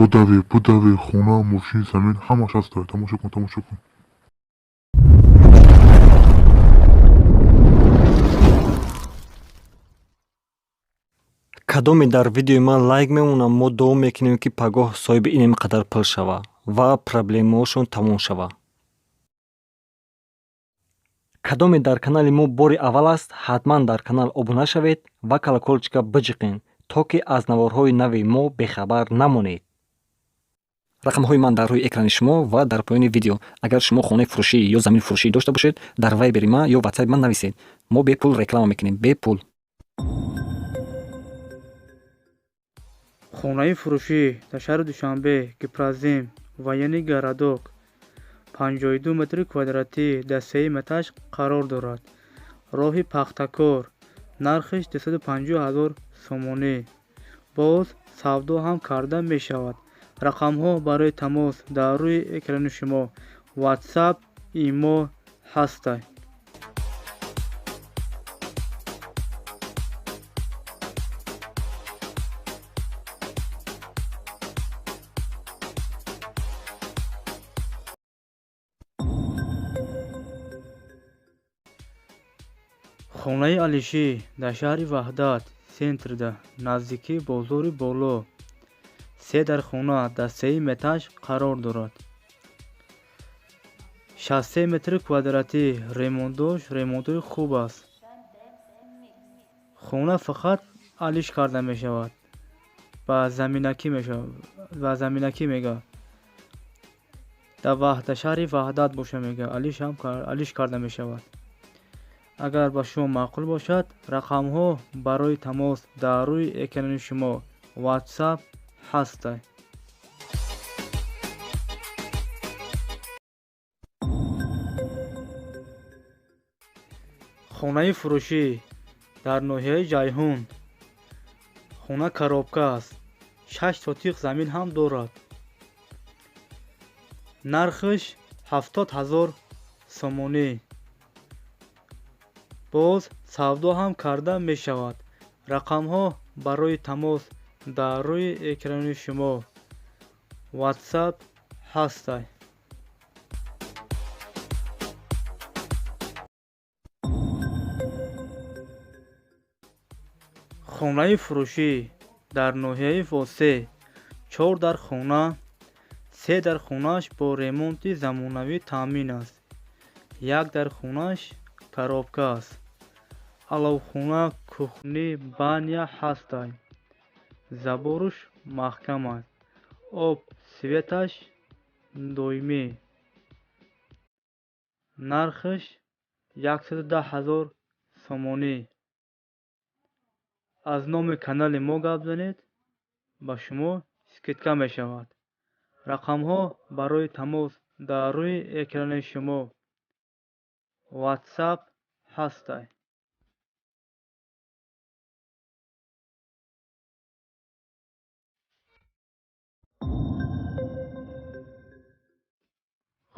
Будави, будави, хона, мошин, замин ҳамаш ҳаст. Тамошо кун, тамошо кун. Кадоме дар видеои ман лайк мемонам, мо дуо мекунем, ки пагоҳ соҳиби инем қадар пул шава ва проблемаҳошон тамом шава. Кадоме дар канали мо бори аввал аст, ҳатман дар канал обуна шавед ва колоколчика биҷиқед, то ки аз наворҳои нави мо бехабар намонед. Рақамҳои ман дар рӯи экрани шумо ва дар поёни видео. Агар шумо хонаи фурӯшӣ ё замини фурӯшӣ дошта бошед, дар вайбери ман ё ватсапи ман нависед. Мо бепул реклама мекунем, бепул. Хонаи фурӯшӣ дар шаҳри Душанбе, Гипрозем, военный городок, 52 метри квадратӣ дар сеюм этаж қарор дорад. Роҳи Пахтакор, нархиш 250 ҳазор сомонӣ. Боз савдо ҳам карда мешавад. Рақамҳо барои тамос дар рӯи экрани шумо, WhatsApp, имо ҳастай. Хонаи Алишӣ дар шаҳри Ваҳдат, центрда, наздикии бозори Боло, се дар хона дар сеюм этаж қарор дорад. 63 метри квадратӣ, ремонтош ремонтои хуб аст. Хона фақат алиш карда мешавад, ба заминакӣ мешавад, ба заминакӣ мега. Дар шаҳри Ваҳдат боша мега, алишам алиш карда мешавад. Агар ба шумо маъқул бошад, рақамҳо барои тамос дар рӯи экрани шумо, WhatsApp ҳастай. Хонаи фурӯшӣ дар ноҳияи Ҷайҳун. Хона коробка аст, 6 сотиқ замин ҳам дорад. Нархиш 70 ҳазор сомонӣ. Боз савдо ҳам карда мешавад. Рақамҳо барои тамос дар рӯи экрани шумо, WhatsApp ҳастай. Хонаи фурӯшӣ дар ноҳияи Восе, 4 дар хона, 3 дар хонааш бо ремонти замонавӣ таъмин аст. 1 дар хонааш коробка аст. Аловхона, кухни, баня ҳастай. Заборуш маҳкам аст. Об, светаш доимӣ. Нархиш 110 ҳазор сомонӣ. Аз номи канали мо гап занед, ба шумо скидка мешавад. Рақамҳо барои тамос дар рӯи экрани шумо, WhatsApp ҳастай.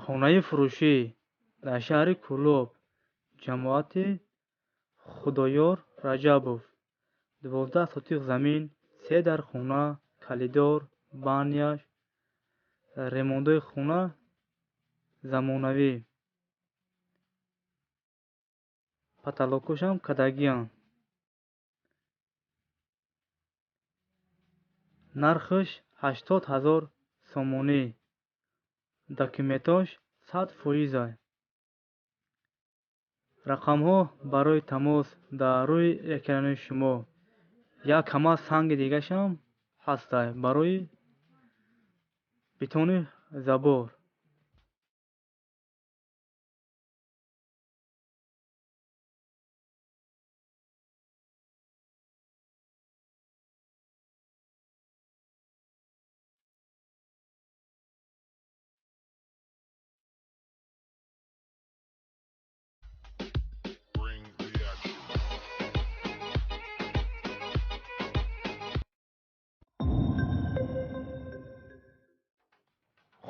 Хонаи фурӯшӣ дар шаҳри Кӯлоб, ҷамоати Худоёр Раҷабов, 12 сотиқ замин, 3 дар хона, калидор, баняш, ремонтҳои хона замонавӣ. Потолокошам кадагиянд. Нархиш 80 ҳазор сомонӣ. Документош 100%. Рақамҳо барои тамос дар рӯи экрани шумо. Як ҳама санги дигашам ҳастай барои бетони забор.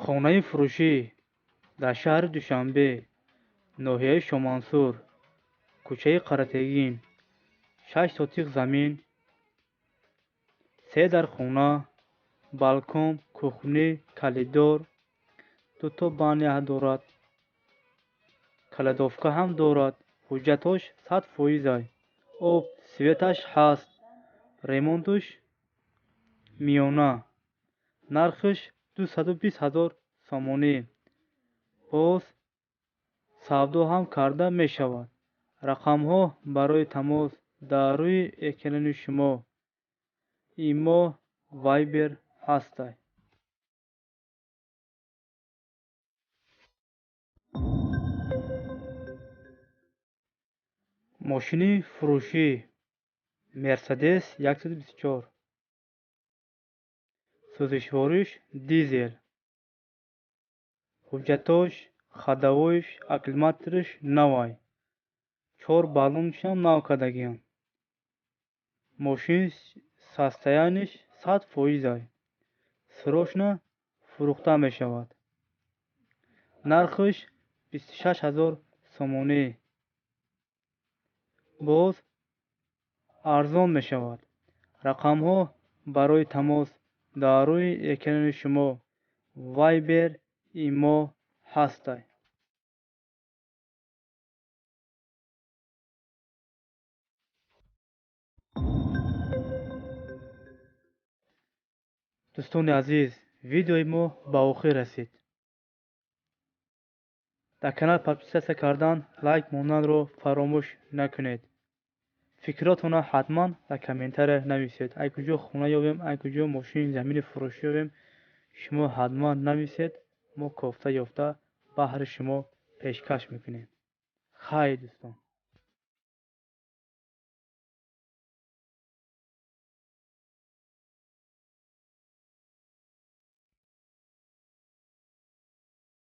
Хонаи фурӯшӣ дар шаҳри Душанбе, ноҳияи Шомансур, кӯчаи Қаратегин, 6 сотиқ замин, 3 дар хона Балкон, кухни, коридор, дуто баня дорад. Кладовка ҳам дорад. Ҳуҷҷатош 100%. Об, светаш ҳаст. Ремонтуш миёна. Нархаш 220 000 сомонӣ. Боз савдо ҳам карда мешавад. Рақамҳо барои тамос дар рӯи экрани шумо. Имо, Вайбер ҳастай. Мошини фурӯшӣ Мерседес 124. Сӯзишвориш дизел. Ҳуҷҷатош, ходовойш, аккумуляториш навай. 4 баллоншам нав кардагиам. Мошин состояниш 100%. Срочно фурӯхта мешавад. Нархаш 26 000 сомонӣ. Боз арзон мешавад. Рақамҳо барои тамос дар рӯи экрани шумо. Вайбер, Имо ҳастай. Дӯстони азиз, видеои мо ба охир расид. Дар канал подписаться кардан, лайк монданро фаромӯш накунед. Фикротонро ҳатман дар комментария нависед. Ай куҷо хона ёбем, ай куҷо мошини замини фурӯшӣ ёбем, шумо ҳатман нависед. Мо кофта ёфта баҳри шумо пешкаш мекунем. Хайр, дӯстон.